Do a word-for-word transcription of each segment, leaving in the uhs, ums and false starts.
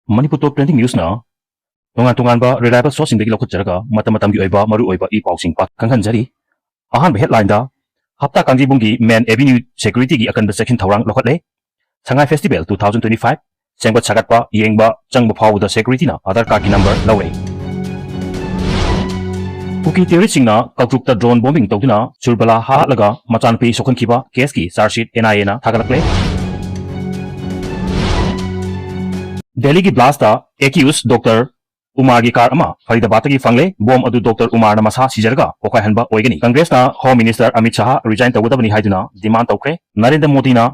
Manipur Top Trending Newsꯅ ꯇꯣꯉꯥꯟ ꯇꯣꯉꯥꯟꯕ reliable sourceꯁꯤꯡꯗꯒꯤ ꯂꯧꯈꯠꯆꯔꯒ ꯃꯇꯝ ꯃꯇꯝꯒꯤ ꯑꯣꯏꯕ ꯃꯔꯨꯑꯣꯏꯕ ꯏ ꯄꯥꯎꯁꯤꯡ ꯄꯥꯛ ꯈꯪꯍꯟꯖꯔꯤ꯫ ꯑꯍꯥꯟꯕ headlineꯗ, ꯍꯞꯇꯥ ꯀꯥꯡꯖꯩꯕꯨꯡꯒꯤ Main Avenue securityꯒꯤ ꯑꯀꯟꯕ ꯆꯦꯛꯁꯤꯟ ꯊꯧꯔꯥꯡ ꯂꯧꯈꯠꯂꯦ꯫ ꯁꯉꯥꯏ Festival two thousand twenty-five ꯁꯦꯝꯒꯠ ꯁꯥꯒꯠꯄ ꯌꯦꯡꯕ ꯆꯪꯕ ꯐꯥꯎꯕꯗ securityꯅ Aadhaar cardꯀꯤ number ꯂꯧꯔꯦ꯫ ꯀꯨꯀꯤ terroristꯁꯤꯡꯅ ꯀꯥꯡꯇ꯭ꯔꯨꯛꯇ drone bombing ꯇꯧꯗꯨꯅ ꯁꯨꯔꯕꯂꯥ ꯍꯥꯠꯂꯒ ꯃꯆꯥꯅꯨꯄꯤ ꯁꯣꯛꯍꯟꯈꯤꯕ caseꯀꯤ charge sheet NIAꯅ ꯊꯥꯒꯠꯂꯛꯂꯦ꯫ ꯗꯦꯜꯂꯤꯒꯤ blastꯇ accused Doctor ꯎꯃꯥꯔꯒꯤ car ꯑꯃ ꯐꯔꯤꯗꯥꯕꯥꯗꯇꯒꯤ ꯐꯪꯂꯦ꯫ Bomb ꯑꯗꯨ Doctor ꯎꯃꯥꯔꯅ ꯃꯁꯥ ꯁꯤꯖꯔꯒ ꯄꯣꯈꯥꯏꯍꯟꯕ ꯑꯣꯏꯒꯅꯤ꯫ Congressꯅ Home Minister Amit Shah resign ꯇꯧꯒꯗꯕꯅꯤ ꯍꯥꯏꯗꯨꯅ demand ꯇꯧꯈ꯭ꯔꯦ꯫ ꯅꯔꯦꯟꯗ꯭ꯔ ꯃꯣꯗꯤꯅ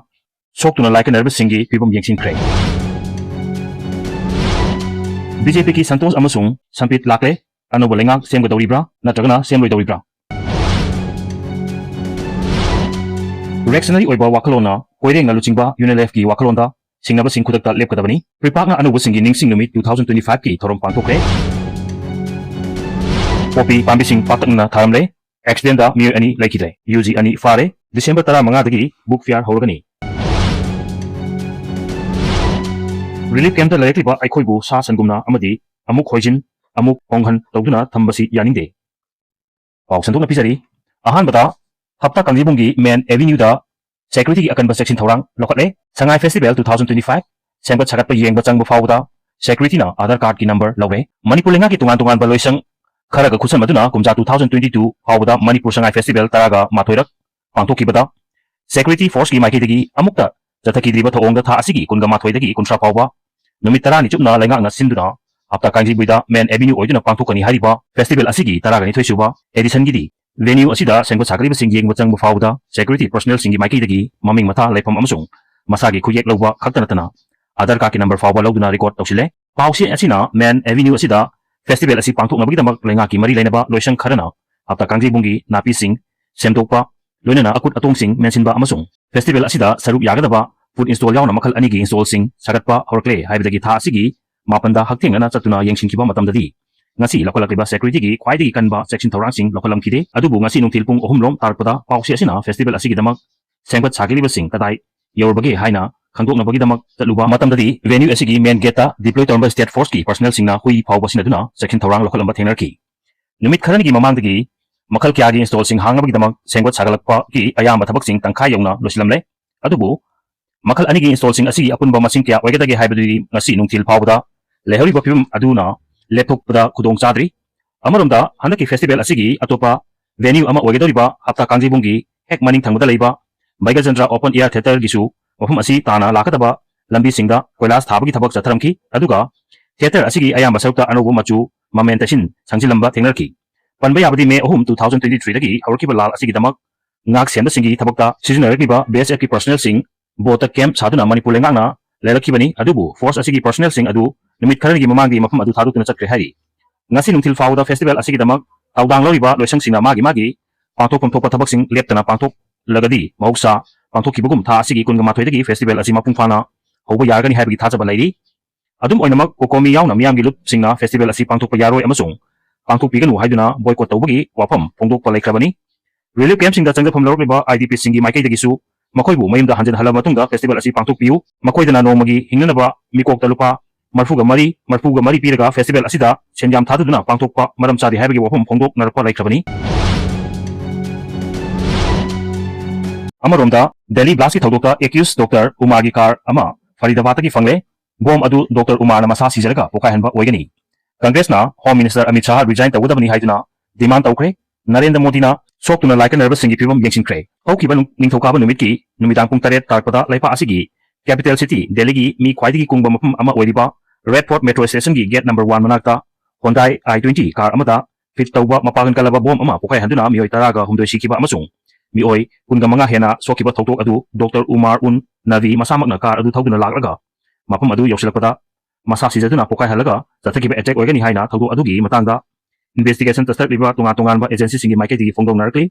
ꯁꯣꯛꯇꯨꯅ ꯂꯥꯏꯀꯠꯅꯔꯤꯕꯁꯤꯡꯒꯤ ꯐꯤꯕꯝ ꯌꯦꯡꯁꯤꯟꯈ꯭ꯔꯦ꯫ BJPꯒꯤ ꯁꯟꯇꯣꯁ ꯑꯃꯁꯨꯡ ꯁꯝꯄꯤꯠ ꯂꯥꯛꯂꯦ꯫ ꯑꯅꯧꯕ ꯂꯩꯉꯥꯛ ꯁꯦꯝꯒꯗꯧꯔꯤꯕ꯭ꯔꯥ ꯅꯠꯇ꯭ꯔꯒꯅ ꯁꯦꯝꯂꯣꯏꯗꯧꯔꯤꯕ꯭ꯔꯥ? Reactionary ꯑꯣꯏꯕ ꯋꯥꯈꯜꯂꯣꯟꯅ ꯀꯣꯏꯔꯦꯡꯅ ꯂꯨꯆꯤꯡꯕ UNLFꯀꯤ ꯋꯥꯈꯜꯂꯣꯟꯗ ꯁꯤꯡꯅꯕꯁꯤꯡ ꯈꯨꯗꯛꯇ ꯂꯦꯞꯀꯗꯕꯅꯤ꯫ ꯄ꯭ꯔꯤꯄꯥꯛꯅ ꯑꯅꯧꯕꯁꯤꯡꯒꯤ ꯅꯤꯡꯁꯤꯡ ꯅꯨꯃꯤꯠ two thousand twenty-fiveꯀꯤ ꯊꯧꯔꯝ ꯄꯥꯡꯊꯣꯛꯈ꯭ꯔꯦ꯫ ꯄꯣꯄꯤ ꯄꯥꯝꯕꯤꯁꯤꯡ ꯄꯥꯛꯇꯛꯅꯅ ꯊꯥꯔꯝꯂꯦ꯫ Accidentꯗ ꯃꯤꯑꯣꯏ ꯑꯅꯤ ꯂꯩꯈꯤꯗ꯭ꯔꯦ꯫ UG ꯑꯅꯤ ꯐꯥꯔꯦ꯫ December ꯇꯔꯥꯃꯉꯥꯗꯒꯤ book fair ꯍꯧꯔꯒꯅꯤ꯫ Relief campꯇ ꯂꯩꯔꯛꯂꯤꯕ ꯑꯩꯈꯣꯏꯕꯨ ꯁꯥ ꯁꯟꯒꯨꯝꯅ ꯑꯃꯗꯤ ꯑꯃꯨꯛ ꯍꯣꯏꯖꯤꯟ, ꯑꯃꯨꯛ ꯍꯣꯡꯍꯟ ꯇꯧꯗꯨꯅ ꯊꯝꯕꯁꯤ ꯌꯥꯅꯤꯡꯗꯦ꯫ ꯄꯥꯎ ꯁꯟꯗꯣꯛꯅ ꯄꯤꯖꯔꯤ꯫ ꯑꯍꯥꯟꯕꯗ, ꯍꯞꯇꯥ ꯀꯥꯡꯖꯩꯕꯨꯡꯒꯤ Main Avenueꯗ securityꯒꯤ ꯑꯀꯟꯕ ꯆꯦꯛꯁꯤꯟ ꯊꯧꯔꯥꯡ ꯂꯧꯈꯠꯂꯦ꯫ ꯁꯉꯥꯏ Festival two thousand twenty-five ꯁꯦꯝꯒꯠ ꯁꯥꯒꯠꯄ ꯌꯦꯡꯕ ꯆꯪꯕ ꯐꯥꯎꯕꯗ securityꯅ Aadhaar cardꯀꯤ number ꯂꯧꯔꯦ꯫ ꯃꯅꯤꯄꯨꯔ ꯂꯩꯉꯥꯛꯀꯤ ꯇꯣꯉꯥꯟ ꯇꯣꯉꯥꯟꯕ ꯂꯣꯏꯁꯪ ꯈꯔꯒ ꯈꯨꯠꯁꯝꯅꯗꯨꯅ ꯀꯨꯝꯖꯥ two thousand twenty-two ꯐꯥꯎꯕꯗ ꯃꯅꯤꯄꯨꯔ ꯁꯉꯥꯏ Festival ꯇꯔꯥꯒ ꯃꯥꯊꯣꯏꯔꯛ ꯄꯥꯡꯊꯣꯛꯈꯤꯕꯗ security forceꯀꯤ ꯃꯥꯏꯀꯩꯗꯒꯤ ꯑꯃꯨꯛꯇ ꯆꯠꯊꯈꯤꯗ꯭ꯔꯤꯕ ꯊꯧꯑꯣꯡꯗ ꯊꯥ ꯑꯁꯤꯒꯤ ꯀꯨꯟꯒ ꯃꯥꯊꯣꯏꯗꯒꯤ ꯀꯨꯟꯊ꯭ꯔꯥ ꯐꯥꯎꯕ ꯅꯨꯃꯤꯠ ꯇꯔꯥꯅꯤ ꯆꯨꯞꯅ ꯂꯩꯉꯥꯛꯅ ꯁꯤꯟꯗꯨꯅ ꯍꯞꯇꯥ ꯀꯥꯡꯖꯩꯕꯨꯡꯗ Main Avenue ꯑꯣꯏꯗꯨꯅ ꯄꯥꯡꯊꯣꯛꯀꯅꯤ ꯍꯥꯏꯔꯤꯕ festival ꯑꯁꯤꯒꯤ ꯇꯔꯥꯒ ꯅꯤꯊꯣꯏ ꯁꯨꯕ editionꯒꯤꯗꯤ venue ꯑꯁꯤꯗ ꯁꯦꯝꯒꯠ ꯁꯥꯒꯠꯂꯤꯕꯁꯤꯡ ꯌꯦꯡꯕ ꯆꯪꯕ ꯐꯥꯎꯕꯗ security personnelꯁꯤꯡꯒꯤ ꯃꯥꯏꯀꯩꯗꯒꯤ ꯃꯃꯤꯡ ꯃꯊꯥ, ꯂꯩꯐꯝ ꯑꯃꯁꯨꯡ ꯃꯁꯥꯒꯤ ꯈꯨꯌꯦꯛ ꯂꯧꯕ ꯈꯛꯇ ꯅꯠꯇꯅ Aadhaar cardꯀꯤ number ꯐꯥꯎꯕ ꯂꯧꯗꯨꯅ record ꯇꯧꯁꯤꯜꯂꯦ꯫ ꯄꯥꯎꯆꯦ ꯑꯁꯤꯅ Main Avenue ꯑꯁꯤꯗ festival ꯑꯁꯤ ꯄꯥꯡꯊꯣꯛꯅꯕꯒꯤꯗꯃꯛ ꯂꯩꯉꯥꯛꯀꯤ ꯃꯔꯤ ꯂꯩꯅꯕ ꯂꯣꯏꯁꯪ ꯈꯔꯅ ꯍꯞꯇꯥ ꯀꯥꯡꯖꯩꯕꯨꯡꯒꯤ ꯅꯥꯄꯤꯁꯤꯡ ꯁꯦꯝꯗꯣꯛꯄ, ꯂꯣꯏꯅꯅ ꯑꯀꯨꯠ ꯑꯇꯣꯡꯁꯤꯡ ꯃꯦꯟꯁꯤꯟꯕ ꯑꯃꯁꯨꯡ festival ꯑꯁꯤꯗ ꯁꯔꯨꯛ ꯌꯥꯒꯗꯕ food stall ꯌꯥꯎꯅ ꯃꯈꯜ ꯑꯅꯤꯒꯤ stallꯁꯤꯡ ꯁꯥꯒꯠꯄ ꯍꯧꯔꯛꯂꯦ ꯍꯥꯏꯕꯗꯒꯤ ꯊꯥ ꯑꯁꯤꯒꯤ ꯃꯥꯄꯟꯗ ꯍꯛꯊꯦꯡꯅꯅ ꯆꯠꯇꯨꯅ ꯌꯦꯡꯁꯤꯟꯈꯤꯕ ꯃꯇꯝꯗꯗꯤ ꯉꯁꯤ ꯂꯧꯈꯠꯂꯛꯂꯤꯕ securityꯒꯤ ꯈ꯭ꯋꯥꯏꯗꯒꯤ ꯀꯟꯕ ꯆꯦꯛꯁꯤꯟ ꯊꯧꯔꯥꯡꯁꯤꯡ ꯂꯧꯈꯠꯂꯝꯈꯤꯗꯦ꯫ ꯑꯗꯨꯕꯨ ꯉꯁꯤ ꯅꯨꯡꯊꯤꯜ ꯄꯨꯡ ꯑꯍꯨꯝ ꯂꯣꯝ ꯇꯥꯔꯛꯄꯗ ꯄꯥꯎꯆꯦ ꯑꯁꯤꯅ festival ꯑꯁꯤꯒꯤꯗꯃꯛ ꯁꯦꯝꯒꯠ ꯁꯥꯒꯠꯂꯤꯕꯁꯤꯡ ꯀꯗꯥꯏ ꯌꯧꯔꯕꯒꯦ ꯍꯥꯏꯅ ꯈꯪꯗꯣꯛꯅꯕꯒꯤꯗꯃꯛ ꯆꯠꯂꯨꯕ ꯃꯇꯝꯗꯗꯤ venue ꯑꯁꯤꯒꯤ main gateꯇ deploy ꯇꯧꯔꯝꯕ state forceꯀꯤ personnelꯁꯤꯡꯅ ꯍꯨꯏ ꯐꯥꯎꯕ ꯁꯤꯖꯤꯟꯅꯗꯨꯅ ꯆꯦꯛꯁꯤꯟ ꯊꯧꯔꯥꯡ ꯂꯧꯈꯠꯂꯝꯕ ꯊꯦꯡꯅꯔꯛꯈꯤ꯫ ꯅꯨꯃꯤꯠ ꯈꯔꯅꯤꯒꯤ ꯃꯃꯥꯡꯗꯒꯤ ꯃꯈꯜ ꯀꯌꯥꯒꯤ installꯁꯤꯡ ꯍꯥꯡꯅꯕꯒꯤꯗꯃꯛ ꯁꯦꯝꯒꯠ ꯁꯥꯒꯠꯂꯛꯄꯒꯤ ꯑꯌꯥꯝꯕ ꯊꯕꯛꯁꯤꯡ ꯇꯪꯈꯥꯏ ꯌꯧꯅ ꯂꯣꯏꯁꯤꯜꯂꯝꯂꯦ꯫ ꯑꯗꯨꯕꯨ ꯃꯈꯜ ꯑꯅꯤꯒꯤ installꯁꯤꯡ ꯑꯁꯤꯒꯤ ꯑꯄꯨꯟꯕ ꯃꯁꯤꯡ ꯀꯌꯥ ꯑꯣꯏꯒꯗꯒꯦ ꯍꯥꯏꯕꯗꯨꯗꯤ ꯉꯁꯤ ꯅꯨꯡꯊꯤꯜ ꯐꯥꯎꯕꯗ ꯂꯩꯍꯧꯔꯤꯕ ꯐꯤꯕꯝ ꯑꯗꯨꯅ ꯂꯦꯞꯊꯣꯛꯄꯗ ꯈꯨꯗꯣꯡ ꯆꯥꯗ꯭ꯔꯤ꯫ ꯑꯃꯔꯣꯝꯗ ꯍꯟꯗꯛꯀꯤ festival ꯑꯁꯤꯒꯤ ꯑꯇꯣꯞꯄ venue ꯑꯃ ꯑꯣꯏꯒꯗꯧꯔꯤꯕ ꯍꯞꯇꯥ ꯀꯥꯡꯖꯩꯕꯨꯡꯒꯤ ꯍꯦꯛ ꯃꯅꯤꯡ ꯊꯪꯕꯗ ꯂꯩꯕ ꯕꯩꯒꯆꯟꯗ꯭ꯔ Open Air Theatreꯒꯤꯁꯨ ꯃꯐꯝ ꯑꯁꯤ ꯇꯥꯟꯅ ꯂꯥꯛꯀꯗꯕ ꯂꯝꯕꯤꯁꯤꯡꯗ ꯀꯣꯏꯂꯥꯁ ꯊꯥꯕꯒꯤ ꯊꯕꯛ ꯆꯠꯊꯔꯝꯈꯤ꯫ ꯑꯗꯨꯒ theatre ꯑꯁꯤꯒꯤ ꯑꯌꯥꯝꯕ ꯁꯔꯨꯛꯇ ꯑꯅꯧꯕ ꯃꯆꯨ ꯃꯃꯦꯟ ꯇꯩꯁꯤꯟ ꯁꯪꯖꯤꯜꯂꯝꯕ ꯊꯦꯡꯅꯔꯛꯈꯤ꯫ ꯄꯟꯕ ꯌꯥꯕꯗꯤ May ꯑꯍꯨꯝ, two thousand twenty threeꯗꯒꯤ ꯍꯧꯔꯛꯈꯤꯕ ꯂꯥꯜ ꯑꯁꯤꯒꯤꯗꯃꯛ ꯉꯥꯛ ꯁꯦꯟꯕꯁꯤꯡꯒꯤ ꯊꯕꯛꯇ ꯁꯤꯖꯤꯟꯅꯔꯛꯂꯤꯕ BSFꯀꯤ personnelꯁꯤꯡ boatꯇ camp ꯁꯥꯗꯨꯅ ꯃꯅꯤꯄꯨꯔ ꯂꯩꯉꯥꯛꯅ ꯂꯩꯔꯛꯈꯤꯕꯅꯤ꯫ ꯑꯗꯨꯕꯨ force ꯑꯁꯤꯒꯤ personnelꯁꯤꯡ ꯑꯗꯨ ꯅꯨꯃꯤꯠ ꯈꯔꯅꯤꯒꯤ ꯃꯃꯥꯡꯗꯤ ꯃꯐꯝ ꯑꯗꯨ ꯊꯥꯗꯣꯛꯇꯨꯅ ꯆꯠꯈ꯭ꯔꯦ ꯍꯥꯏꯔꯤ꯫ ꯉꯁꯤ ꯅꯨꯡꯊꯤꯜ ꯐꯥꯎꯕꯗ festival ꯑꯁꯤꯒꯤꯗꯃꯛ ꯊꯧꯗꯥꯡ ꯂꯧꯔꯤꯕ ꯂꯣꯏꯁꯪꯁꯤꯡꯅ ꯃꯥꯒꯤ ꯃꯥꯒꯤ ꯄꯥꯡꯊꯣꯛꯐꯝ ꯊꯣꯛꯄ ꯊꯕꯛꯁꯤꯡ ꯂꯦꯞꯇꯅ ꯄꯥꯡꯊꯣꯛꯂꯒꯗꯤ ꯃꯍꯧꯁꯥ ꯄꯥꯡꯊꯣꯛꯈꯤꯕꯒꯨꯝ ꯊꯥ ꯑꯁꯤꯒꯤ ꯀꯨꯟꯒ ꯃꯥꯊꯣꯏꯗꯒꯤ festival ꯑꯁꯤ ꯃꯄꯨꯡ ꯐꯥꯅ ꯍꯧꯕ ꯌꯥꯔꯒꯅꯤ ꯍꯥꯏꯕꯒꯤ ꯊꯥꯖꯕ ꯂꯩꯔꯤ꯫ ꯑꯗꯨꯝ ꯑꯣꯏꯅꯃꯛ, COCOMI ꯌꯥꯎꯅ ꯃꯤꯌꯥꯝꯒꯤ ꯂꯨꯞꯁꯤꯡꯅ festival ꯑꯁꯤ ꯄꯥꯡꯊꯣꯛꯄ ꯌꯥꯔꯣꯏ ꯑꯃꯁꯨꯡ ꯄꯥꯡꯊꯣꯛꯄꯤꯒꯅꯨ ꯍꯥꯏꯗꯨꯅ boycott ꯇꯧꯕꯒꯤ ꯋꯥꯐꯝ ꯐꯣꯡꯗꯣꯛꯄ ꯂꯩꯈ꯭ꯔꯕꯅꯤ꯫ Relief campꯁꯤꯡꯗ ꯆꯪꯖꯐꯝ ꯂꯧꯔꯛꯂꯤꯕ IDPꯁꯤꯡꯒꯤ ꯃꯥꯏꯀꯩꯗꯒꯤꯁꯨ ꯃꯈꯣꯏꯕꯨ ꯃꯌꯨꯝꯗ ꯍꯟꯖꯤꯟꯍꯜꯂꯕ ꯃꯇꯨꯡꯗ festival ꯑꯁꯤ ꯄꯥꯡꯊꯣꯛꯄꯤꯌꯨ꯫ ꯃꯈꯣꯏꯗꯅ ꯅꯣꯡꯃꯒꯤ ꯍꯤꯡꯅꯅꯕ ꯃꯤꯀꯣꯛꯇ ꯂꯨꯄꯥ ꯃꯔꯐꯨꯒ ꯃꯔꯤ, ꯃꯔꯐꯨꯒ ꯃꯔꯤ ꯄꯤꯔꯒ festival ꯑꯁꯤꯗ ꯁꯦꯟꯌꯥꯝ ꯊꯥꯗꯗꯨꯅ ꯄꯥꯡꯊꯣꯛꯄ ꯃꯔꯝ ꯆꯥꯗꯦ ꯍꯥꯏꯕꯒꯤ ꯋꯥꯐꯝ ꯐꯣꯡꯗꯣꯛꯅꯔꯛꯄ ꯂꯩꯈ꯭ꯔꯕꯅꯤ꯫ ꯑꯃꯔꯣꯝꯗ, Delhi blastꯀꯤ ꯊꯧꯗꯣꯛꯇ accused Doctor ꯎꯃꯥꯔꯒꯤ car ꯑꯃ ꯐꯔꯤꯗꯥꯕꯥꯗꯇꯒꯤ ꯐꯪꯂꯦ꯫ Bomb ꯑꯗꯨ Doctor ꯎꯃꯥꯔꯅ ꯃꯁꯥ ꯁꯤꯖꯔꯒ ꯄꯣꯈꯥꯏꯍꯟꯕ ꯑꯣꯏꯒꯅꯤ꯫ Congressꯅ Home Minister Amit Shah resign ꯇꯧꯒꯗꯕꯅꯤ ꯍꯥꯏꯗꯨꯅ demand ꯇꯧꯈ꯭ꯔꯦ꯫ ꯅꯔꯦꯟꯗ꯭ꯔ ꯃꯣꯗꯤꯅ ꯁꯣꯛꯇꯨꯅ ꯂꯥꯏꯀꯠꯅꯔꯕꯁꯤꯡꯒꯤ ꯐꯤꯕꯝ ꯌꯦꯡꯁꯤꯟꯈ꯭ꯔꯦ꯫ ꯍꯧꯈꯤꯕ ꯅꯨꯡ-, ꯅꯤꯡꯊꯧꯀꯥꯕ ꯅꯨꯃꯤꯠꯀꯤ ꯅꯨꯃꯤꯗꯥꯡ ꯄꯨꯡ ꯇꯔꯦꯠ ꯇꯥꯔꯛꯄꯗ ꯂꯩꯄꯥꯛ ꯑꯁꯤꯒꯤ capital city ꯗꯦꯜꯂꯤꯒꯤ ꯃꯤ ꯈ꯭ꯋꯥꯏꯗꯒꯤ ꯀꯨꯡꯕ ꯃꯐꯝ ꯑꯃ ꯑꯣꯏꯔꯤꯕ Red Fort metro stationꯒꯤ gate number one ꯃꯅꯥꯛꯇ Hyundai I twenty car ꯑꯃꯗ fit ꯇꯧꯕ ꯃꯄꯥꯡꯒꯜ ꯀꯜꯂꯕ bomb ꯑꯃ ꯄꯣꯈꯥꯏꯍꯟꯗꯨꯅ ꯃꯤꯑꯣꯏ ꯇꯔꯥꯒ ꯍꯨꯝꯗꯣꯏ ꯁꯤꯈꯤꯕ ꯑꯃꯁꯨꯡ ꯃꯤꯑꯣꯏ ꯀꯨꯟꯒ ꯃꯉꯥ ꯍꯦꯟꯅ ꯁꯣꯛꯈꯤꯕ ꯊꯧꯗꯣꯛ ꯑꯗꯨ Doctor ꯎꯃꯥꯔ ꯎꯟ ꯅꯕꯤ ꯃꯁꯥꯃꯛꯅ car ꯑꯗꯨ ꯊꯧꯗꯨꯅ ꯂꯥꯛꯂꯒ ꯃꯐꯝ ꯑꯗꯨ ꯌꯧꯁꯤꯜꯂꯛꯄꯗ ꯃꯁꯥ ꯁꯤꯖꯗꯨꯅ ꯄꯣꯈꯥꯏꯍꯜꯂꯒ ꯆꯠꯊꯈꯤꯕ attack ꯑꯣꯏꯒꯅꯤ ꯍꯥꯏꯅ ꯊꯧꯗꯣꯛ ꯑꯗꯨꯒꯤ ꯃꯇꯥꯡꯗ investigation ꯆꯠꯊꯔꯛꯂꯤꯕ ꯇꯣꯉꯥꯟ ꯇꯣꯉꯥꯟꯕ agencyꯁꯤꯡꯒꯤ ꯃꯥꯏꯀꯩꯗꯒꯤ ꯐꯣꯡꯗꯣꯛꯅꯔꯛꯂꯤ꯫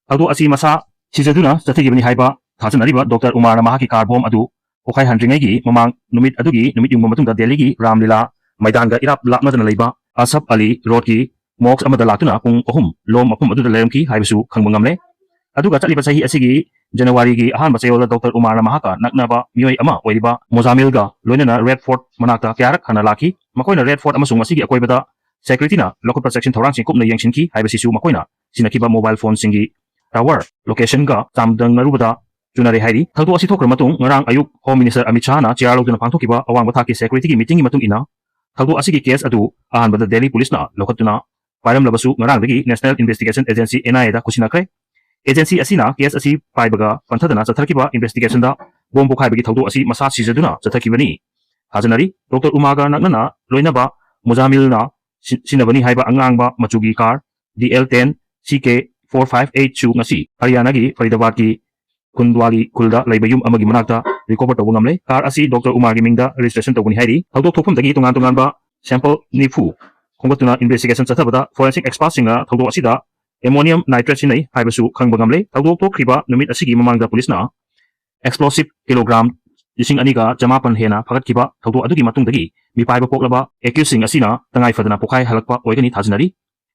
ꯊꯧꯗꯣꯛ ꯑꯁꯤ ꯃꯁꯥ ꯁꯤꯖꯗꯨꯅ ꯆꯠꯊꯈꯤꯕꯅꯤ ꯍꯥꯏꯕ ꯊꯥꯖꯅꯔꯤꯕ Doctor ꯎꯃꯥꯔꯅ ꯃꯍꯥꯛꯀꯤ car bomb ꯑꯗꯨ ꯄꯣꯈꯥꯏꯍꯟꯗ꯭ꯔꯤꯉꯩꯒꯤ ꯃꯃꯥꯡ ꯅꯨꯃꯤꯠ ꯑꯗꯨꯒꯤ ꯅꯨꯃꯤꯠ ꯌꯨꯡꯕ ꯃꯇꯨꯡꯗ ꯗꯦꯜꯂꯤꯒꯤ ꯔꯥꯝ ꯂꯤꯂꯥ ꯃꯩꯗꯥꯟꯒ ꯏꯔꯥꯞ ꯂꯥꯞꯅꯗꯅ ꯂꯩꯕ ꯑꯁꯐ ꯑꯂꯤ ꯔꯣꯗꯀꯤ mosque ꯑꯃꯗ ꯂꯥꯛꯇꯨꯅ ꯄꯨꯡ ꯑꯍꯨꯝ ꯂꯣꯝ ꯃꯐꯝ ꯑꯗꯨꯗ ꯂꯩꯔꯝꯈꯤ ꯍꯥꯏꯕꯁꯨ ꯈꯪꯕ ꯉꯝꯂꯦ꯫ ꯑꯗꯨꯒ ꯆꯠꯂꯤꯕ ꯆꯍꯤ ꯑꯁꯤꯒꯤ ꯖꯅꯋꯥꯔꯤꯒꯤ ꯑꯍꯥꯟꯕ ꯆꯌꯣꯜꯗ ꯗꯣꯛꯇꯔ ꯎꯃꯥꯔꯅ ꯃꯍꯥꯛꯀ ꯅꯛꯅꯕ ꯃꯤꯑꯣꯏ ꯑꯃ ꯑꯣꯏꯔꯤꯕ ꯃꯨꯖꯥꯃꯤꯜꯒ ꯂꯣꯏꯅꯅ ꯔꯦꯗ ꯐꯣꯔꯠ ꯃꯅꯥꯛꯇ ꯀꯌꯥꯔꯛ ꯍꯟꯅ ꯂꯥꯛꯈꯤ꯫ ꯃꯈꯣꯏꯅ ꯔꯦꯗ ꯐꯣꯔꯠ ꯑꯃꯁꯨꯡ ꯃꯁꯤꯒꯤ ꯑꯀꯣꯏꯕꯗ ꯁꯦꯀ꯭ꯌꯨꯔꯤꯇꯤꯅ ꯂꯧꯈꯠꯄ ꯆꯦꯛꯁꯤꯟ ꯊꯧꯔꯥꯡꯁꯤꯡ ꯀꯨꯞꯅ ꯌꯦꯡꯁꯤꯟꯈꯤ ꯍꯥꯏꯕꯁꯤꯁꯨ ꯃꯈꯣꯏꯅ ꯁꯤꯟꯅꯈꯤꯕ ꯃꯣꯕꯥꯏꯜ ꯐꯣꯟꯁꯤꯡꯒꯤ ꯇꯥꯋꯔ ꯂꯣꯀꯦꯁꯟꯒ ꯆꯥꯡꯗꯝꯅꯔꯨꯕꯗ ꯆꯨꯅꯔꯦ ꯍꯥꯏꯔꯤ꯫ ꯊꯧꯗꯣꯛ ꯑꯁꯤ ꯊꯣꯛꯈ꯭ꯔ ꯃꯇꯨꯡ ꯉꯔꯥꯡ ꯑꯌꯨꯛ ꯍꯣꯝ ꯃꯤꯅꯤꯁꯇꯔ ꯑꯃꯤꯠ ꯁꯥꯍꯅ ꯆꯤꯌꯥꯔ ꯂꯧꯗꯨꯅ ꯄꯥꯡꯊꯣꯛꯈꯤꯕ ꯑꯋꯥꯡꯕ ꯊꯥꯛꯀꯤ ꯁꯦꯀ꯭ꯌꯨꯔꯤꯇꯤꯒꯤ ꯃꯤꯇꯤꯡꯒꯤ ꯃꯇꯨꯡ ꯏꯟꯅ, ꯊꯧꯗꯣꯛ ꯑꯁꯤꯒꯤ ꯀꯦꯁ ꯑꯗꯨ ꯑꯍꯥꯟꯕꯗ ꯗꯦꯜꯂꯤ ꯄꯨꯂꯤꯁꯅ ꯂꯧꯈꯠꯇꯨꯅ ꯄꯥꯏꯔꯝꯂꯕꯁꯨ, ꯉꯔꯥꯡꯗꯒꯤ ꯅꯦꯁꯅꯦꯜ ꯏꯟꯚꯦꯁꯇꯤꯒꯦꯁꯟ ꯑꯦꯖꯦꯟꯁꯤ, NIAꯗ ꯈꯨꯠꯁꯤꯟꯅꯈ꯭ꯔꯦ꯫ ꯑꯦꯖꯦꯟꯁꯤ ꯑꯁꯤꯅ ꯀꯦꯁ ꯑꯁꯤ ꯄꯥꯏꯕꯒ ꯄꯟꯊꯗꯅ ꯆꯠꯊꯔꯛꯈꯤꯕ ꯏꯟꯚꯦꯁꯇꯤꯒꯦꯁꯟꯗ ꯕꯣꯝ ꯄꯣꯈꯥꯏꯕꯒꯤ ꯊꯧꯗꯣꯛ ꯑꯁꯤ ꯃꯁꯥ ꯁꯤꯖꯗꯨꯅ ꯆꯠꯊꯈꯤꯕꯅꯤ꯫ ꯊꯥꯖꯅꯔꯤ, ꯗꯣꯛꯇꯔ ꯎꯃꯥꯒ ꯅꯛꯅꯅ ꯂꯣꯏꯅꯕ ꯃꯨꯖꯥꯃꯤꯜꯅ ꯁꯤ-, ꯁꯤꯖꯤꯟꯅꯕꯅꯤ ꯍꯥꯏꯕ ꯑꯉꯥꯡꯕ ꯃꯆꯨꯒꯤ car DL ten CK four five eight ꯁꯨ ꯉꯁꯤ ꯍꯔꯤꯌꯥꯅꯥꯒꯤ ꯐꯔꯤꯗꯥꯕꯥꯗꯀꯤ ꯈꯨꯟꯗ꯭ꯋꯥꯂꯤ ꯈꯨꯜꯗ ꯂꯩꯕ ꯌꯨꯝ ꯑꯃꯒꯤ ꯃꯅꯥꯛꯇ ꯔꯤꯀꯣꯚꯔ ꯇꯧꯕ ꯉꯝꯂꯦ꯫ ꯀꯥꯔ ꯑꯁꯤ ꯗꯣꯛꯇꯔ ꯎꯃꯥꯔꯒꯤ ꯃꯤꯡꯗ ꯔꯦꯖꯤꯁꯇ꯭ꯔꯦꯁꯟ ꯇꯧꯕꯅꯤ ꯍꯥꯏꯔꯤ꯫ ꯊꯧꯗꯣꯛ ꯊꯣꯛꯐꯝꯗꯒꯤ ꯇꯣꯉꯥꯟ ꯇꯣꯉꯥꯟꯕ ꯁꯦꯝꯄꯜ ꯅꯤꯐꯨ ꯈꯣꯝꯒꯠꯇꯨꯅ ꯏꯟꯚꯦꯁꯇꯤꯒꯦꯁꯟ ꯆꯠꯊꯕꯗ ꯐꯣꯔꯦꯟꯁꯤꯛ ꯑꯦꯛꯁꯄꯔꯠꯁꯤꯡꯅ ꯊꯧꯗꯣꯛ ꯑꯁꯤꯗ ꯑꯦꯃꯣꯅꯤꯌꯝ ꯅꯥꯏꯇ꯭ꯔꯦꯠ ꯁꯤꯖꯤꯟꯅꯩ ꯍꯥꯏꯕꯁꯨ ꯈꯪꯕ ꯉꯝꯂꯦ꯫ ꯊꯧꯗꯣꯛ ꯊꯣꯛꯈ꯭ꯔꯤꯕ ꯅꯨꯃꯤꯠ ꯑꯁꯤꯒꯤ ꯃꯃꯥꯡꯗ ꯄꯨꯂꯤꯁꯅ ꯑꯦꯛꯁꯄ꯭ꯂꯣꯁꯤꯞ ꯀꯤꯂꯣꯒ꯭ꯔꯥꯝ ꯂꯤꯁꯤꯡ ꯑꯅꯤꯒ ꯆꯃꯥꯄꯟ ꯍꯦꯟꯅ ꯐꯥꯒꯠꯈꯤꯕ ꯊꯧꯗꯣꯛ ꯑꯗꯨꯒꯤ ꯃꯇꯨꯡꯗꯒꯤ ꯃꯤꯄꯥꯏꯕ ꯄꯣꯛꯂꯕ ꯑꯦꯀ꯭ꯌꯨꯁꯁꯤꯡ ꯑꯁꯤꯅ ꯇꯉꯥꯏ ꯐꯗꯅ ꯄꯣꯈꯥꯏ ꯍꯜꯂꯛꯄ ꯑꯣꯏꯒꯅꯤ ꯊꯥꯖꯅꯔꯤ꯫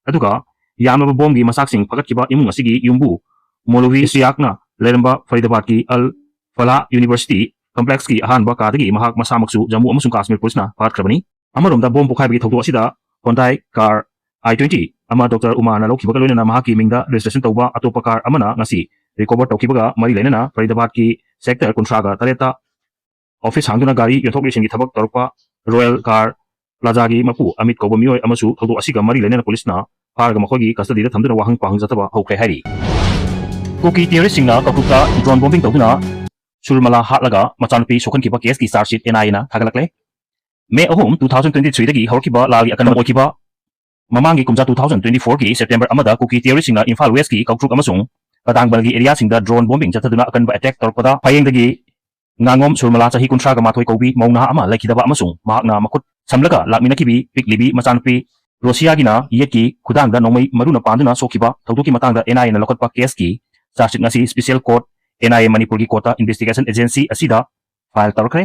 ꯑꯗꯨꯒ ꯌꯥꯝꯂꯕ ꯕꯣꯝꯒꯤ ꯃꯆꯥꯛꯁꯤꯡ ꯐꯒꯠꯈꯤꯕ ꯏꯃꯨꯡ ꯑꯁꯤꯒꯤ ꯌꯨꯝꯕꯨ ꯃꯣꯂꯣꯚꯤ ꯏꯁꯤꯌꯥꯛꯅ ꯂꯩꯔꯝꯕ ꯐꯔꯤꯗꯥꯕꯥꯗꯀꯤ ꯑꯜ ꯐꯂꯥꯍ ꯌꯨꯅꯤꯚꯔꯁꯤꯇꯤ ꯀꯝꯄ꯭ꯂꯦꯛꯁꯀꯤ ꯑꯍꯥꯟꯕ ꯀꯥꯗꯒꯤ ꯃꯍꯥꯛ ꯃꯁꯥꯃꯛꯁꯨ ꯖꯝꯃꯨ ꯑꯃꯁꯨꯡ ꯀꯥꯁꯃꯤꯔ ꯄꯨꯂꯤꯁꯅ ꯐꯥꯒꯠꯈ꯭ꯔꯕꯅꯤ꯫ ꯑꯃꯔꯣꯝꯗ, ꯕꯣꯝ ꯄꯣꯈꯥꯏꯕꯒꯤ ꯊꯧꯗꯣꯛ ꯑꯁꯤꯗ Hyundai car I twenty ꯑꯃ ꯗꯣꯛꯇꯔ ꯎꯃꯥꯅ ꯂꯧꯈꯤꯕꯒ ꯂꯣꯏꯅꯅ ꯃꯍꯥꯛꯀꯤ ꯃꯤꯡꯗ ꯔꯦꯖꯤꯁꯇ꯭ꯔꯦꯁꯟ ꯇꯧꯕ ꯑꯇꯣꯞꯄ ꯀꯥꯔ ꯑꯃꯅ ꯉꯁꯤ ꯔꯤꯀꯣꯚꯔ ꯇꯧꯈꯤꯕꯒ ꯃꯔꯤ ꯂꯩꯅꯅ ꯐꯔꯤꯗꯥꯕꯥꯗꯀꯤ ꯁꯦꯛꯇꯔ ꯀꯨꯟꯊ꯭ꯔꯥꯒ ꯇꯔꯦꯠꯇ ꯑꯣꯐꯤꯁ ꯍꯥꯡꯗꯨꯅ ꯒꯥꯔꯤ ꯌꯣꯟꯊꯣꯛ ꯌꯣꯟꯁꯤꯟꯒꯤ ꯊꯕꯛ ꯇꯧꯔꯛꯄ ꯔꯣꯌꯦꯜ ꯀꯥꯔ ꯄ꯭ꯂꯥꯖꯥꯒꯤ ꯃꯄꯨ ꯑꯃꯤꯠ ꯀꯧꯕ ꯃꯤꯑꯣꯏ ꯑꯃꯁꯨ ꯊꯧꯗꯣꯛ ꯑꯁꯤꯒ ꯃꯔꯤ ꯂꯩꯅꯅ ꯄꯨꯂꯤꯁꯅ ꯐꯥꯔꯒ ꯃꯈꯣꯏꯒꯤ ꯀꯁꯇꯗꯤꯗ ꯊꯝꯗꯨꯅ ꯋꯥꯍꯪ ꯄꯥꯎꯍꯪ ꯆꯠꯊꯕ ꯍꯧꯈ꯭ꯔꯦ ꯍꯥꯏꯔꯤ꯫ ꯀꯨꯀꯤ ꯇꯦꯔꯣꯔꯤꯁꯁꯤꯡꯅ ꯀꯧꯇ꯭ꯔꯨꯛꯇ ꯗ꯭ꯔꯣꯟ ꯕꯣꯝꯕꯤꯡ ꯇꯧꯗꯨꯅ ꯁꯨꯔꯃꯂꯥ ꯍꯥꯠꯂꯒ ꯃꯆꯥꯅꯨꯄꯤ ꯁꯣꯛꯍꯟꯈꯤꯕ ꯀꯦꯁꯀꯤ ꯆꯥꯔꯖ ꯁꯤꯠ NIAꯅ ꯊꯥꯒꯠꯂꯛꯂꯦ꯫ ꯃꯦ ꯑꯍꯨꯝ, two thousand twenty threeꯗꯒꯤ ꯍꯧꯔꯛꯈꯤꯕ ꯂꯥꯜꯒꯤ ꯑꯀꯟꯕ ꯑꯣꯏꯈꯤꯕ ꯃꯃꯥꯡꯒꯤ ꯀꯨꯝꯖꯥ two thousand twenty fourꯒꯤ ꯁꯦꯞꯇꯦꯝꯕꯔ ꯑꯃꯗ ꯀꯨꯀꯤ ꯇꯦꯔꯣꯔꯤꯁꯁꯤꯡꯅ ꯏꯝꯐꯥꯜ ꯋꯦꯁꯀꯤ ꯀꯧꯇ꯭ꯔꯨꯛ ꯑꯃꯁꯨꯡ ꯀꯗꯥꯡꯕꯜꯒꯤ ꯑꯦꯔꯤꯌꯥꯁꯤꯡꯗ ꯗ꯭ꯔꯣꯟ ꯕꯣꯝꯕꯤꯡ ꯆꯠꯊꯗꯨꯅ ꯑꯀꯟꯕ ꯑꯦꯇꯦꯛ ꯇꯧꯔꯛꯄꯗ ꯐꯌꯦꯡꯗꯒꯤ ꯉꯥꯉꯣꯝ ꯁꯨꯔꯃꯂꯥ ꯆꯍꯤ ꯀꯨꯟꯊ꯭ꯔꯥꯒ ꯃꯥꯊꯣꯏ ꯀꯧꯕꯤ ꯃꯧ ꯅꯍꯥ ꯑꯃ ꯂꯩꯈꯤꯗꯕ ꯑꯃꯁꯨꯡ ꯃꯍꯥꯛꯅ ꯃꯈꯨꯠ ꯁꯝꯂꯒ ꯂꯥꯛꯃꯤꯟꯅꯈꯤꯕꯤ ꯄꯤꯛꯂꯤꯕꯤ ꯃꯆꯥꯅꯨꯄꯤ ꯔꯣꯁꯤꯌꯥꯒꯤꯅ ꯌꯦꯠꯀꯤ ꯈꯨꯗꯥꯡꯗ ꯅꯣꯡꯃꯩ ꯃꯔꯨꯅ ꯄꯥꯟꯗꯨꯅ ꯁꯣꯛꯈꯤꯕ ꯊꯧꯗꯣꯛꯀꯤ ꯃꯇꯥꯡꯗ NIAꯅ ꯂꯧꯈꯠꯄ ꯀꯦꯁꯀꯤ ꯆꯥꯔꯖꯁꯤꯠ ꯉꯁꯤ ꯁ꯭ꯄꯦꯁꯤꯌꯦꯜ ꯀꯣꯔꯠ, NIA ꯃꯅꯤꯄꯨꯔꯒꯤ ꯀꯣꯔꯠꯇ ꯏꯟꯚꯦꯁꯇꯤꯒꯦꯁꯟ ꯑꯦꯖꯦꯟꯁꯤ ꯑꯁꯤꯗ ꯐꯥꯏꯜ ꯇꯧꯔꯛꯈ꯭ꯔꯦ꯫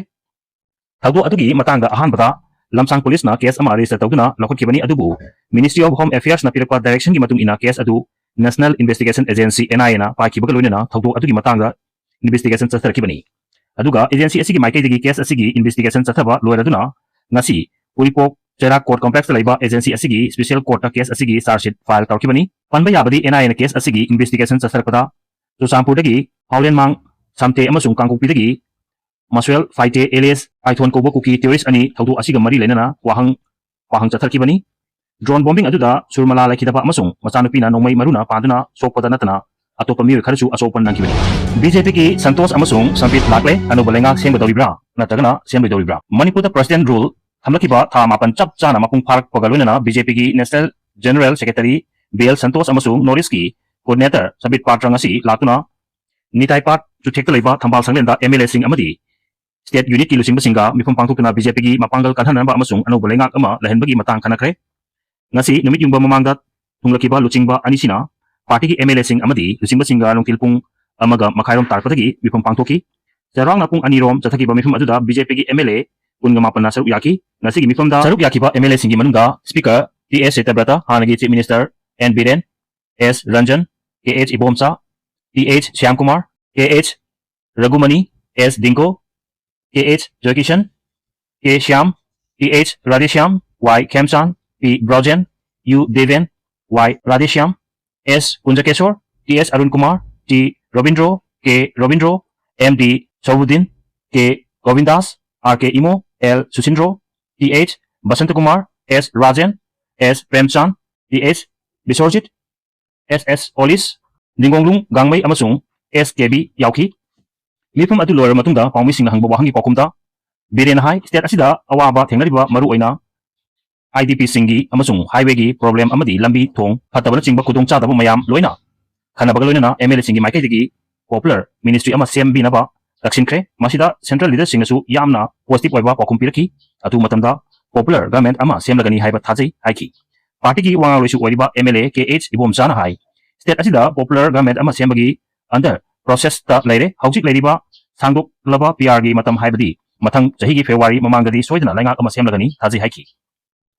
ꯊꯧꯗꯣꯛ ꯑꯗꯨꯒꯤ ꯃꯇꯥꯡꯗ ꯑꯍꯥꯟꯕꯗ ꯂꯝꯁꯥꯡ ꯄꯨꯂꯤꯁꯅ ꯀꯦꯁ ꯑꯃ ꯔꯦꯖꯤꯁꯇꯔ ꯇꯧꯗꯨꯅ ꯂꯧꯈꯠꯈꯤꯕꯅꯤ, ꯑꯗꯨꯕꯨ Ministry of Home Affairsꯅ ꯄꯤꯔꯛꯄ ꯗꯥꯏꯔꯦꯛꯁꯟꯒꯤ ꯃꯇꯨꯡ ꯏꯟꯅ ꯀꯦꯁ ꯑꯗꯨ National Investigation Agency, N I A ꯅ ꯄꯥꯏꯈꯤꯕꯒ ꯂꯣꯏꯅꯅ ꯊꯧꯗꯣꯛ ꯑꯗꯨꯒꯤ ꯃꯇꯥꯡꯗ investigation ꯆꯠꯊꯔꯛꯈꯤꯕꯅꯤ꯫ ꯑꯗꯨꯒ agency ꯑꯁꯤꯒꯤ ꯃꯥꯏꯀꯩꯗꯒꯤ case ꯑꯁꯤꯒꯤ investigation ꯆꯠꯊꯕ ꯂꯣꯏꯔꯗꯨꯅ ꯉꯁꯤ ꯎꯔꯤꯄꯣꯛ ꯆꯩꯔꯥꯛ court complex ꯇ ꯂꯩꯕ agency ꯑꯁꯤꯒꯤ special court ꯇ case ꯑꯁꯤꯒꯤ charge sheet file ꯇꯧꯔꯛꯈꯤꯕꯅꯤ꯫ ꯄꯟꯕ ꯌꯥꯕꯗꯤ N I A ꯅ case ꯑꯁꯤꯒꯤ investigation ꯆꯠꯊꯔꯛꯄꯗ ꯆꯨꯔꯆꯥꯟꯄꯨꯔꯗꯒꯤ ꯍꯥꯎꯂꯦꯟꯃꯥꯡ, ꯁꯝꯇꯦ ꯑꯃꯁꯨꯡ ꯀꯥꯡꯄꯣꯛꯄꯤꯗꯒꯤ ꯃꯁꯨꯑꯦꯜ ꯐꯥꯏꯇꯦ alias ꯄꯥꯏꯊꯣꯟ ꯀꯧꯕ ꯀꯨꯀꯤ terrorist ꯑꯅꯤ ꯊꯧꯗꯣꯛ ꯑꯁꯤꯒ ꯃꯔꯤ ꯂꯩꯅꯅ ꯋꯥꯍꯪ ꯄꯥꯍꯪ ꯆꯠꯊꯔꯛꯈꯤꯕꯅꯤ꯫ Drone bombing ꯑꯗꯨꯗ ꯁꯨꯔꯃꯂꯥ ꯂꯩꯈꯤꯗꯕ ꯑꯃꯁꯨꯡ ꯃꯆꯥꯅꯨꯄꯤꯅ ꯅꯣꯡꯃꯩ ꯃꯔꯨꯅ ꯄꯥꯟꯗꯨꯅ ꯁꯣꯛꯄꯗ ꯅꯠꯇꯅ ꯑꯇꯣꯞꯄ ꯃꯤꯑꯣꯏ ꯈꯔꯁꯨ ꯑꯁꯣꯛꯄ ꯅꯪꯈꯤꯕꯅꯤ꯫ B J P ꯒꯤ ꯁꯟꯇꯣꯁ ꯑꯃꯁꯨꯡ ꯁꯝꯕꯤꯠ ꯂꯥꯛꯂꯦ, ꯑꯅꯧꯕ ꯂꯩꯉꯥꯛ ꯁꯦꯝꯒꯗꯧꯔꯤꯕ꯭ꯔꯥ ꯅꯠꯇ꯭ꯔꯒꯅ ꯁꯦꯝꯂꯣꯏꯗꯧꯔꯤꯕ꯭ꯔꯥ? ꯃꯅꯤꯄꯨꯔꯗ president rule ꯊꯝꯂꯛꯈꯤꯕ ꯊꯥ ꯃꯥꯄꯟ ꯆꯞ ꯆꯥꯅ ꯃꯄꯨꯡ ꯐꯥꯔꯛꯄꯒ ꯂꯣꯏꯅꯅ B J P ꯒꯤ National General Secretary B L Santosh ꯑꯃꯁꯨꯡ North East ꯀꯤ coordinator ꯁꯝꯕꯤꯠ ꯄꯥꯇ꯭ꯔ ꯉꯁꯤ ꯂꯥꯛꯇꯨꯅ ꯅꯤꯇꯥꯏ ꯄꯥꯠ ꯆꯨꯊꯦꯛꯇ ꯂꯩꯕ ꯊꯝꯕꯥꯜ ꯁꯪꯂꯦꯟꯗ M L A ꯁꯤꯡ ꯑꯃꯗꯤ state unit ꯀꯤ ꯂꯨꯆꯤꯡꯕꯁꯤꯡꯒ ꯃꯤꯐꯝ ꯄꯥꯡꯊꯣꯛꯇꯨꯅ B J P ꯒꯤ ꯃꯄꯥꯡꯒꯜ ꯀꯟꯍꯟꯅꯕ ꯑꯃꯁꯨꯡ ꯑꯅꯧꯕ ꯂꯩꯉꯥꯛ ꯑꯃ ꯂꯩꯍꯟꯕꯒꯤ ꯃꯇꯥꯡ ꯈꯟꯅꯈ꯭ꯔꯦ꯫ ꯉꯁꯤ ꯅꯨꯃꯤꯠ ꯌꯨꯡꯕ ꯃꯃꯥꯡꯗ ꯊꯨꯡꯂꯈꯤꯕ ꯂꯨꯆꯤꯡꯕ ꯑꯅꯤꯁꯤꯅ party ꯒꯤ M L A ꯁꯤꯡ ꯑꯃꯗꯤ ꯂꯨꯆꯤꯡꯕꯁꯤꯡꯒ ꯅꯨꯡꯊꯤꯜ ꯄꯨꯡ ꯑꯃꯒ ꯃꯈꯥꯏꯔꯣꯝ ꯇꯥꯔꯛꯄꯗꯒꯤ ꯃꯤꯐꯝ ꯄꯥꯡꯊꯣꯛꯈꯤ꯫ ꯆꯩꯔꯥꯛꯅ ꯄꯨꯡ ꯑꯅꯤꯔꯣꯝ ꯆꯠꯊꯈꯤꯕ ꯃꯤꯐꯝ ꯑꯗꯨꯗ B J P ꯒꯤ M L A ꯀꯨꯟꯒ ꯃꯥꯄꯟꯅ ꯁꯔꯨꯛ ꯌꯥꯈꯤ꯫ ꯉꯁꯤꯒꯤ ꯃꯤꯐꯝꯗ ꯁꯔꯨꯛ ꯌꯥꯈꯤꯕ M L A ꯁꯤꯡꯒꯤ ꯃꯅꯨꯡꯗ speaker T S ꯁꯇ꯭ꯌꯕ꯭ꯔꯇ, ꯍꯥꯟꯅꯒꯤ chief minister N Biren, S Ranjan, K H Ibomcha, T H Shyamkumar, K H ꯔꯘꯨꯃꯅꯤ, S ꯗꯤꯡꯒꯣ, K H ꯖꯣꯏꯀꯤꯁꯟ, K Shyam, T H Radheshyam, Y ꯈꯦꯝꯆꯥꯟ, P Brojen, U Deben, Y Radheshyam, S ꯀꯨꯟꯖꯀꯦꯁꯣꯔ, T S Arun Kumar, T Robindro, K Robindro, M ꯗꯤ ꯁꯧꯕꯨꯗꯤꯟ, K ꯒꯣꯕꯤꯟꯗꯥꯁ, R K Imo, L ꯁꯨꯁꯤꯟꯗ꯭ꯔꯣ, T H ꯕꯁꯟꯇꯀꯨꯃꯥꯔ, S Rajen, S ꯄ꯭ꯔꯦꯝꯆꯥꯟ, T H ꯕꯤꯁ꯭ꯋꯔꯖꯤꯠ, S S ꯑꯣꯂꯤꯁ, ꯅꯤꯡꯒꯣꯡꯂꯨꯡ ꯒꯥꯡꯃꯩ ꯑꯃꯁꯨꯡ S ꯀꯦ B ꯌꯥꯎꯈꯤ꯫ ꯃꯤꯐꯝ ꯑꯗꯨ ꯂꯣꯏꯔꯕ ꯃꯇꯨꯡꯗ ꯄꯥꯎꯃꯤꯁꯤꯡꯅ ꯍꯪꯕ ꯋꯥꯍꯪꯒꯤ ꯄꯥꯎꯈꯨꯝꯗ ꯕꯤꯔꯦꯟꯅ ꯍꯥꯏ, state ꯑꯁꯤꯗ ꯑꯋꯥꯕ ꯊꯦꯡꯅꯔꯤꯕ ꯃꯔꯨꯑꯣꯏꯅ I D P ꯁꯤꯡꯒꯤ ꯑꯃꯁꯨꯡ highway ꯒꯤ problem ꯑꯃꯗꯤ ꯂꯝꯕꯤ ꯊꯣꯡ ꯐꯠꯇꯕꯅꯆꯤꯡꯕ ꯈꯨꯗꯣꯡꯆꯥꯗꯕ ꯃꯌꯥꯝ ꯂꯣꯏꯅ ꯈꯟꯅꯕꯒ ꯂꯣꯏꯅꯅ M L A ꯁꯤꯡꯒꯤ ꯃꯥꯏꯀꯩꯗꯒꯤ popular ministry ꯑꯃ ꯁꯦꯝꯕꯤꯅꯕ ꯇꯛꯁꯤꯟꯈ꯭ꯔꯦ꯫ ꯃꯁꯤꯗ central leader ꯁꯤꯡꯅꯁꯨ ꯌꯥꯝꯅ positive ꯑꯣꯏꯕ ꯄꯥꯎꯈꯨꯝ ꯄꯤꯔꯛꯈꯤ꯫ ꯑꯊꯨꯕ ꯃꯇꯝꯗ popular government ꯑꯃ ꯁꯦꯝꯂꯒꯅꯤ ꯍꯥꯏꯕ ꯊꯥꯖꯩ ꯍꯥꯏꯈꯤ꯫ Party ꯒꯤ ꯋꯥ ꯉꯥꯡꯂꯣꯏꯁꯨ ꯑꯣꯏꯔꯤꯕ M L A K H ꯏꯕꯣꯝꯆꯥꯅ high, state ꯑꯁꯤꯗ popular government ꯑꯃ ꯁꯦꯝꯕꯒꯤ under process ꯇ ꯂꯩꯔꯦ꯫ ꯍꯧꯖꯤꯛ ꯂꯩꯔꯤꯕ ꯁꯥꯡꯗꯣꯛꯂꯕ P R ꯒꯤ ꯃꯇꯝ ꯍꯥꯏꯕꯗꯤ ꯃꯊꯪ ꯆꯍꯤꯒꯤ February ꯃꯃꯥꯡꯗꯗꯤ ꯁꯣꯏꯗꯅ ꯂꯩꯉꯥꯛ ꯑꯃ ꯁꯦꯝꯂꯒꯅꯤ ꯊꯥꯖꯩ ꯍꯥꯏꯈꯤ꯫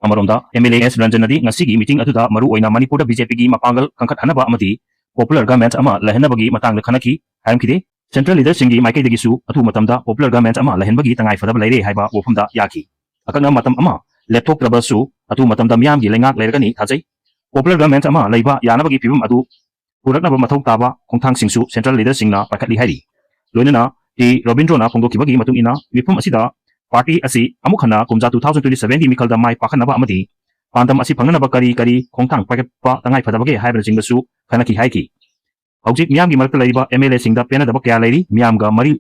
ꯑꯃꯔꯣꯝꯗ, MLA S ꯔꯟꯖꯟꯅꯗꯤ ꯉꯁꯤꯒꯤ meeting ꯑꯗꯨꯗ ꯃꯔꯨ ꯑꯣꯏꯅ ꯃꯅꯤꯄꯨꯔꯗ BJPꯒꯤ ꯃꯄꯥꯡꯒꯜ ꯀꯟꯈꯠꯍꯟꯅꯕ ꯑꯃꯗꯤ popular government ꯑꯃ ꯂꯩꯍꯟꯅꯕꯒꯤ ꯃꯇꯥꯡꯗ ꯈꯟꯅꯈꯤ ꯍꯥꯏꯔꯝꯈꯤꯗꯦ꯫ Central leaderꯁꯤꯡꯒꯤ ꯃꯥꯏꯀꯩꯗꯒꯤꯁꯨ ꯑꯊꯨꯕ ꯃꯇꯝꯗ popular government ꯑꯃ ꯂꯩꯍꯟꯕꯒꯤ ꯇꯉꯥꯏ ꯐꯗꯕ ꯂꯩꯔꯦ ꯍꯥꯏꯕ ꯋꯥꯐꯝꯗ ꯌꯥꯈꯤ꯫ ꯑꯀꯛꯅꯕ ꯃꯇꯝ ꯑꯃ ꯂꯦꯞꯊꯣꯛꯇ꯭ꯔꯕꯁꯨ ꯑꯊꯨꯕ ꯃꯇꯝꯗ ꯃꯤꯌꯥꯝꯒꯤ ꯂꯩꯉꯥꯛ ꯂꯩꯔꯒꯅꯤ ꯊꯥꯖꯩ꯫ Popular government ꯑꯃ ꯂꯩꯕ ꯌꯥꯅꯕꯒꯤ ꯐꯤꯕꯝ ꯑꯗꯨ ꯄꯨꯔꯛꯅꯕ ꯃꯊꯧ ꯇꯥꯕ ꯈꯣꯡꯊꯥꯡꯁꯤꯡꯁꯨ central leaderꯁꯤꯡꯅ ꯄꯥꯏꯈꯠꯂꯤ ꯍꯥꯏꯔꯤ꯫ ꯂꯣꯏꯅꯅ ꯇꯤ ꯔꯣꯕꯤꯟꯗ꯭ꯔꯣꯅ ꯐꯣꯡꯗꯣꯛꯈꯤꯕꯒꯤ ꯃꯇꯨꯡ ꯏꯟꯅ, ꯃꯤꯐꯝ ꯑꯁꯤꯗ party ꯑꯁꯤ ꯑꯃꯨꯛ ꯍꯟꯅ ꯀꯨꯝꯖꯥ two thousand twenty sevenꯒꯤ ꯃꯤꯈꯜꯗ ꯃꯥꯏ ꯄꯥꯛꯍꯟꯅꯕ ꯑꯃꯗꯤ ꯄꯥꯟꯗꯝ ꯑꯁꯤ ꯐꯪꯅꯅꯕ ꯀꯔꯤ ꯀꯔꯤ ꯈꯣꯡꯊꯥꯡ ꯄꯥꯏꯈꯠꯄ ꯇꯉꯥꯏ ꯐꯗꯕꯒꯦ ꯍꯥꯏꯕꯅꯆꯤꯡꯕꯁꯨ ꯈꯟꯅꯈꯤ ꯍꯥꯏꯈꯤ꯫ ꯍꯧꯖꯤꯛ ꯃꯤꯌꯥꯝꯒꯤ ꯃꯔꯛꯇ ꯂꯩꯔꯤꯕ MLAꯁꯤꯡꯗ ꯄꯦꯟꯅꯗꯕ ꯀꯌꯥ ꯂꯩꯔꯤ꯫ ꯃꯤꯌꯥꯝꯒ ꯃꯔꯤ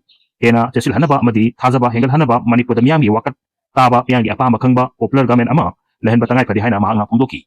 ꯍꯦꯟꯅ ꯆꯦꯠꯁꯤꯜꯍꯟꯅꯕ ꯑꯃꯗꯤ ꯊꯥꯖꯕ ꯍꯦꯟꯒꯠꯍꯟꯅꯕ ꯃꯅꯤꯄꯨꯔꯗ ꯃꯤꯌꯥꯝꯒꯤ ꯋꯥꯀꯠ ꯇꯥꯕ, ꯃꯤꯌꯥꯝꯒꯤ ꯑꯄꯥꯝꯕ ꯈꯪꯕ popular government ꯑꯃ ꯂꯩꯍꯟꯕ ꯇꯉꯥꯏ ꯐꯗꯦ ꯍꯥꯏꯅ ꯃꯍꯥꯛꯅ ꯐꯣꯡꯗꯣꯛꯈꯤ꯫